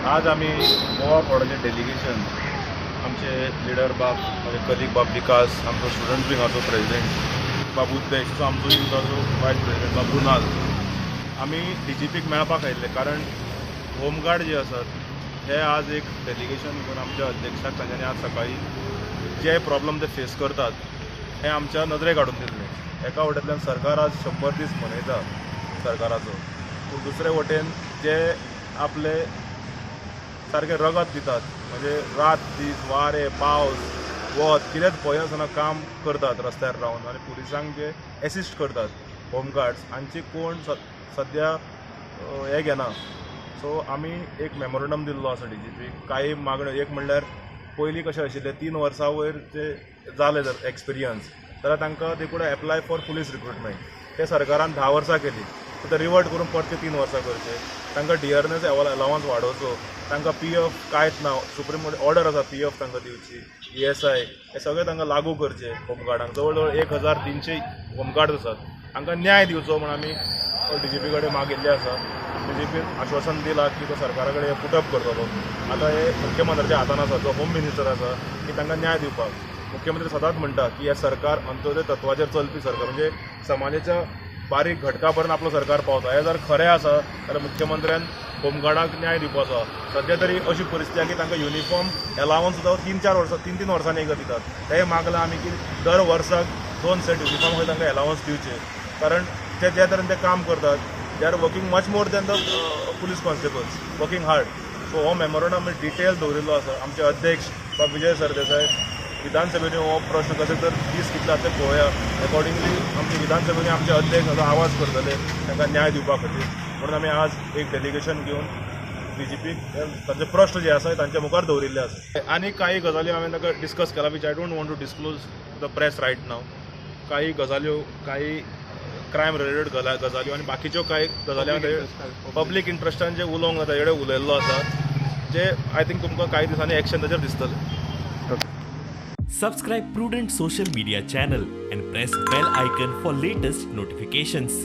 आज आमी गोवा फॉरवर्डाचें डेलिगेशन, आमचे लिडर बाब, म्हजे कलीग बाब विकास, आमचो स्टुडंट विंगाचो प्रेजिडेंट बाब उद्देश, तो आमचो युथाचो वायस प्रेजिडेंट बाब रुनाल, आमी डीजीपीक मेळपाक आयिल्ले. कारण होमगार्ड जे आसात हे आज एक डेलिगेशन घेवन आमच्या अध्यक्षाक तांच्यांनी आज सकाळी जे प्रॉब्लम ते फेस करतात हे आमच्या नदरेक हाडून दिल्ले. एका वटेंतल्यान सरकार आज 100 दीस मनयता सरकाराचो, पूण दुसरे वटेन जे आपले सारकें रगत दितात, म्हणजे रात दीस वारें पावस वत कितेंच पळयनासतना काम करतात रस्त्यार रावन आनी पुलिसांक जे एसिस्ट करतात होमगार्ड्स, हांची कोण सद्या हें घेना. सो आमी एक मेमोरंडम दिल्लो आसा डीजीपीक. कांय मागण्यो, एक म्हणल्यार पयलीं कशें आशिल्लें 3 वर्सां वयर जे जाले जर एक्सपिरियन्स जाल्यार तांकां they could apply for police recruitment. ते सरकारान 10 वर्सां केली, ते रिवर्ट करून परते 3 वर्सां करचे. तांकां डियरनेस अलावन्स वाडोवचो, तांकां पीएफ कांयच ना, सुप्रीम कोर्ट ऑर्डर आसा पीएफ तांकां दिवची, ईएसआय हे सगळें तांकां लागू करचे. होमगार्डांक जवळ जवळ 1300 होमगार्ड आसात, तांकां न्याय दिवचो म्हूण आमी डीजीपी कडेन मागिल्लें आसा. डीजीपीन आश्वासन दिलां की तो सरकारा कडेन पुटअप करतलो. आतां हे मुख्यमंत्र्याच्या हातान आसा, जो होम मिनिस्टर आसा, की तांकां न्याय दिवपाक. मुख्यमंत्री सदांच म्हणटा की हें सरकार अंत्योदय तत्वाचेर चलपी सरकार, म्हणजे समाजाच्या बारीक घटका पर्यंत आपलो सरकार पावता. हें जर खरें आसा जाल्यार मुख्यमंत्र्यान होमगार्डाक न्याय दिवपाचो आसा. सद्या तरी अशी परिस्थिती आसा की तांकां युनिफॉर्म एलावन्स सुद्दां 3-4 वर्सां 3-3 वर्सांनी एकदां दितात. तें मागलां आमी की दर वर्साक 2 सेट युनिफॉर्म तांकां एलावन्स दिवचे, कारण ते ज्या तरेन ते काम करतात, they are working much more than the police constables, working hard. So हो मेमोरंडम डिटेल दवरिल्लो आसा. आमचे अध्यक्ष बाब विजय सरदेसाय विधानसभेन हो प्रश्न कशें तर दीस कितले आसा ते पळोवया. एकॉर्डिंगली आमचे विधानसभेन आमचे अध्यक्ष हाचो आवाज करतले तांकां न्याय दिवपा खातीर. म्हणून आमी आज एक डेलिगेशन घेवन डीजीपीक तांचे प्रश्न जे आसा तांच्या मुखार दवरिल्ले आसा. आनी कांय गजाल्यो हांवें तांकां डिस्कस केला, which I don't want to disclose the press right now. कांय गजाल्यो, कांय क्रायम रिलेटेड गजाल्यो आनी बाकीच्यो कांय गजाली हांवें पब्लीक इंट्रस्टान जे उलोवंक जाता तेजे उलयल्लो आसा, जे I think तुमकां कांय दिसांनी एक्शन ताचेर दिसतलें. Subscribe Prudent Social Media channel and press bell icon for latest notifications.